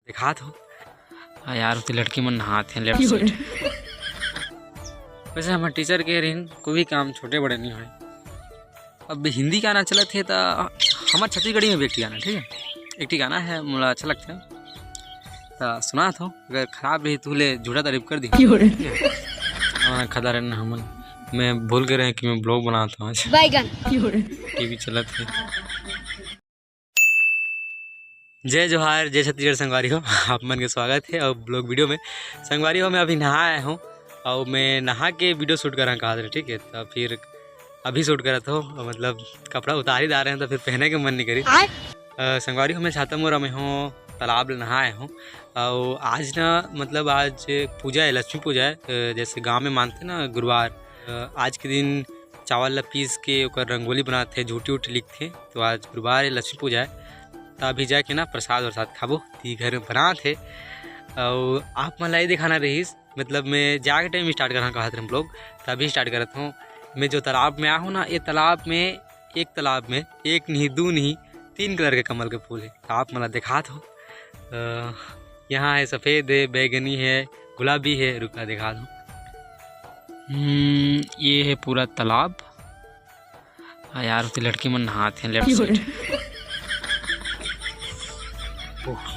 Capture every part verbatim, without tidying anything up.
देखात हो। हाँ यार, ओती लड़की मन नहात हे लेफ्ट साइड। वैसे हमर टीचर के रिन कोई भी काम छोटे बड़े नहीं होय। अब हिंदी गाना चलत हे त हमर छत्तीसगढ़ी में भी एक ठी गाना, ठीक है, एक ठी गाना है, मोला अच्छा लगता है, त सुनात हो। अगर खराब रही तू ले झूठा तारीफ कर दी। हाँ, खदा रहना हमन, मैं भूल गए रहे कि मैं ब्लॉग बनाता हूँ आज। बैगन। टीवी चलत है। जय जोहार, जय छत्तीसगढ़ संगवारी हो, आप मन के स्वागत है और ब्लॉग वीडियो में। संगवारी हो, मैं अभी नहा आया हूँ और मैं नहा के वीडियो शूट करा कहा रहे, ठीक है, तो फिर अभी शूट करत हो, मतलब कपड़ा उतार ही डारे हैं तो फिर पहने के मन नहीं करी। आय। अ, संगवारी हो, मैं छाता मोरा में हूँ, तालाब ले नहा आया हूँ। और आज ना, मतलब आज पूजा है, लक्ष्मी पूजा है, अ, जैसे गांव में मानते ना गुरुवार, अ, आज के दिन चावल ला पीस के ओकर रंगोली बनाते, झूठी उठी लिखते। तो आज गुरुवार है, लक्ष्मी पूजा है, तो अभी जाके ना प्रसाद वरसाद खाबो, ती घर में बनात है। और आप मन ला ये दिखाना रहीस, मतलब मैं जाके टाइम स्टार्ट करना कहत रहे हम लोग, तभी स्टार्ट करत हूँ। मैं जो तालाब में आया हूँ ना, ये तालाब में, एक तालाब में एक नहीं, दो नहीं, तीन कलर के कमल के फूल है। तो आप मन ला दिखात हो, अ, यहाँ है सफेद है, बैगनी है, गुलाबी है। रुका, दिखा दो। हम्म, ये है पूरा तालाब। हाँ यार, ओती लड़की मन नहात हे लेफ्ट साइड। ओह,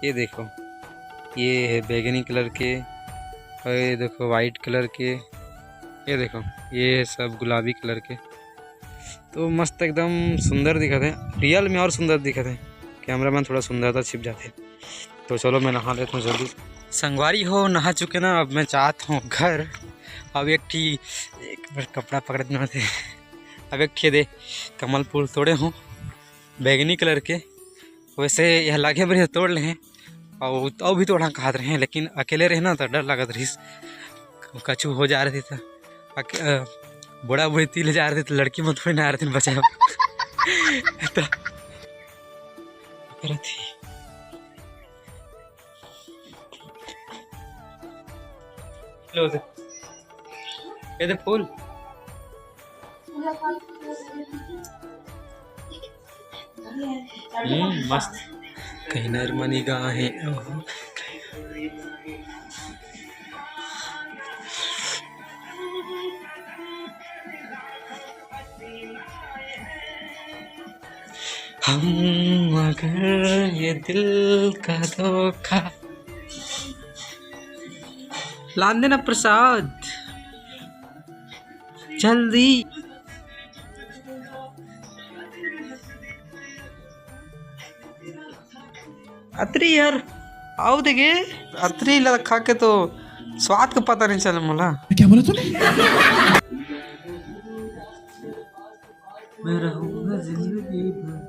ये देखो, ये है बैगनी कलर के, और ये देखो व्हाइट कलर के, ये देखो, ये है सब गुलाबी कलर के। तो मस्त एकदम सुंदर दिखत है, रियल में और सुंदर दिखत है। कैमरा मैन थोड़ा सुंदरता छिप जाते। तो चलो मैं नहा लेता हूँ जल्दी। संगवारी हो, नहा चुके ना, अब मैं जात हूँ घर। अब एक ठी, एक बार कपड़ा पकड़त ना थे। अब एक ठी दे कमल फूल तोड़े हूँ बैगनी कलर के। वैसे यह लागे बर तोड़ ले हैं और, और भी तोड़ा कहत रहे हैं, लेकिन अकेले रहे ना तो डर लगत रहिस, कछु हो जा रही था। अक-, अ, बूढ़ा बूढ़ी तीले जा रहे थे तो लड़की मन थोड़ी ना आ रहे थे बचाए। तो करत ही। लो दे। ये दे फूल। हम्म, मस्त। कहीं नरमनी गा है। ओहो। हम मगर ये दिल का धोखा। लान देना प्रसाद जल्दी। अतरी यार, आओ देखे, अतरी ला खा के तो स्वाद का पता नहीं चला मोला। क्या बोला तूने? मैं रहूंगा जिंदगी भर।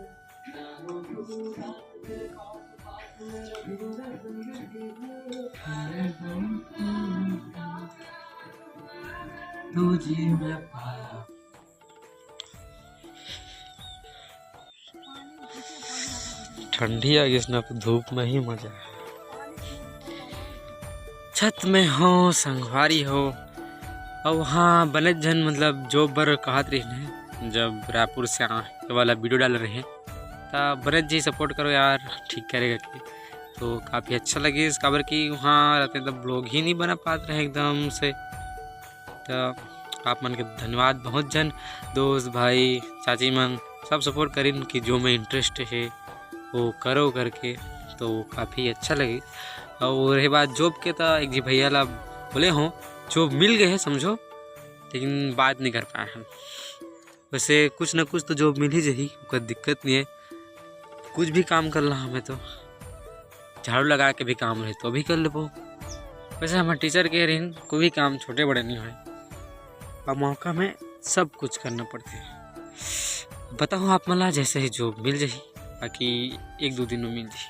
तू जी मैं पाया। ठंडी आ गई ना, तो धूप में ही मजा है। छत में हो, संगवारी हो, और हाँ, बने झन मतलब जॉब बर कहत रहिन हे, जब रायपुर से आए वाला वीडियो डाल रहे हैं, त बने जी सपोर्ट करो यार, ठीक करेगा कि तो काफ़ी अच्छा लगिस, काबर कि वहाँ रहते तो ब्लॉग ही नहीं बना पात रहे एकदम से। तो आप मन के धन्यवाद, बहुत जन दोस्त, भाई, चाची मन सब सपोर्ट करिन कि जो में इंटरेस्ट है वो करो करके, तो काफ़ी अच्छा लगे। और रहे बात जॉब के, तो एक जी भैया ला बोले हों, जॉब मिल गए है समझो, लेकिन बात नहीं कर पाए हम। वैसे कुछ ना कुछ तो जॉब मिल ही जाही, ओकर दिक्कत नहीं है। कुछ भी काम कर ला हमें तो, झाड़ू लगा के भी काम रहे तो भी कर लेबो। वैसे हमर टीचर के रहिन, कोई भी काम छोटे बड़े नहीं होय, अब मौका में सब कुछ करना पड़ते। बताओ आप मन ला, जैसे ही जॉब मिल जाही, बाकी एक दो दिन में मिल जाही।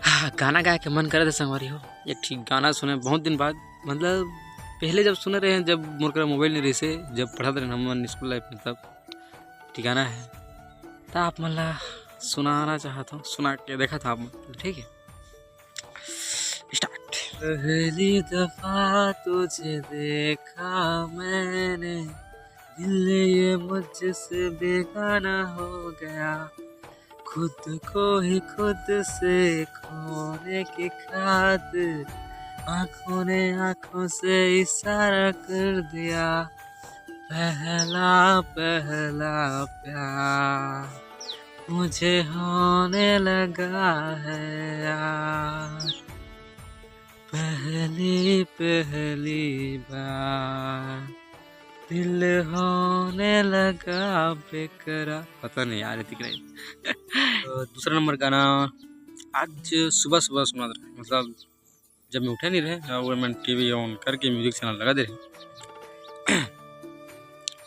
हाँ, गाना गाए के मन करत हे संगवारी हो, एक ठीक गाना सुने बहुत दिन बाद। मतलब पहले जब सुने रहे, जब मोर करा मोबाइल नहीं रहिसे, जब पढ़त रहे हमन स्कूल लाइफ में, तब ठीक गाना है, त आप मन ला सुनाना चाहत हूँ, सुना के देखा था आप मन, ठीक है, स्टार्ट। पहली दफा तुझे देखा मैंने, दिल ये मुझसे बेगाना हो गया, खुद को ही खुद से खोने की खातिर आंखों ने आंखों से इशारा कर दिया। पहला पहला प्यार मुझे होने लगा है यार। पहली पहली बार दिल होने लगा बेकरार। पता नहीं यार, इतनी तो दूसरा नंबर गाना आज सुबह सुबह सुना था, मतलब जब मैं उठे नहीं रहे, और मैं टीवी ऑन करके म्यूजिक चैनल लगा दे रहे।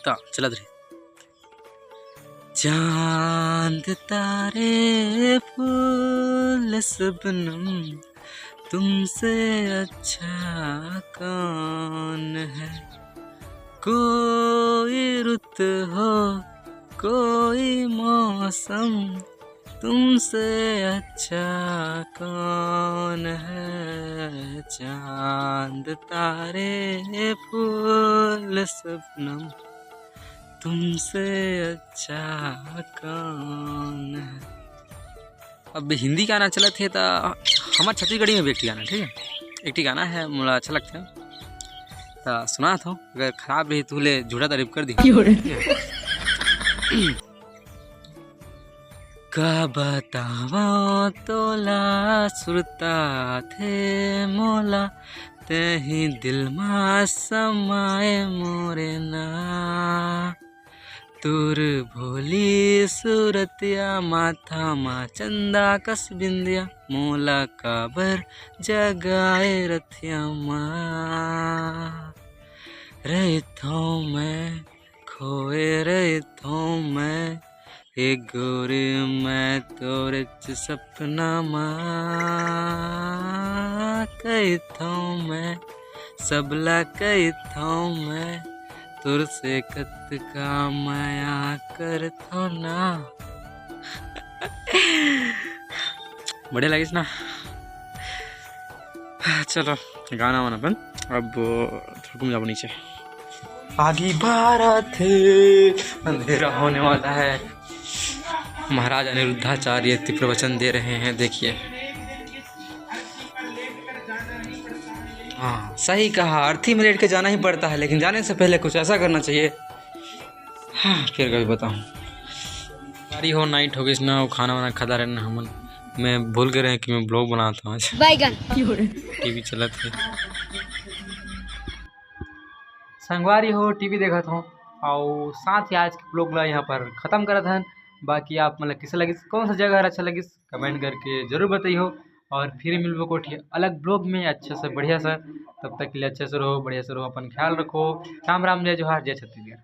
तो चला दे रहे। चांद तारे फूल शबनम, तुमसे अच्छा कौन है? कोई रुत हो, कोई मौसम, तुमसे अच्छा कौन है? चांद तारे फूल शबनम, तुमसे अच्छा कौन है? अब हिंदी गाना चलत हे, त हमर छत्तीसगढ़ी में भी एक ठी गाना, ठीक है, एक ठी गाना है, मोला अच्छा लगथे, त सुनात हूँ। अगर खराब रही, तू ले झूठा तारीफ कर दी। का बतावं तोला, सुरता थे मोला, तेही दिल मा समाए मोरे ना। तोर भोली सूरतिया, माथा मा चंदा कस बिंदिया, मोला काबर जगाए रतिया मा। रहिथौं मैं, खोए रहिथौं मैं, ए गोरी मैं तोरे च सपना मा। कहिथौं मैं, सबला कहिथौं मैं, तोर से कतका मया करथौं ना। बढ़िया लगिस ना? चलो, गाना वाना बंद, अब थोड़ा घूम जाबो नीचे। आगी बारत हे, अंधेरा होने वाला है। महाराज अनिरुद्धाचार्य ऐतिहासिक प्रवचन दे रहे हैं, देखिए। हाँ, सही कहा, अर्थी में लेट के जाना ही पड़ता है, लेकिन जाने से पहले कुछ ऐसा करना चाहिए। हाँ, फिर कभी बताऊँ। सारी हो नाइट हो गई ना, वो खाना वाना खाता रहना हमन। मैं भूल गए रहे कि मैं ब्लॉग बनाता हूँ आज। बैगन। टीवी चलत है। संगवारी हो, टीवी देखत हो, और साथ ही आज के ब्लॉग ला यहाँ पर खत्म करत हन। बाकी आप मन ला किसे लगिस, कौन सा जगह अच्छा लगिस, कमेंट करके जरूर बताइयो। और फिर मिलबो कोठी अलग ब्लॉग में अच्छे से बढ़िया से। तब तक के लिए अच्छे से रहो, बढ़िया से रहो, अपन ख्याल रखो। राम राम, जय जोहार, जय छत्तीसगढ़।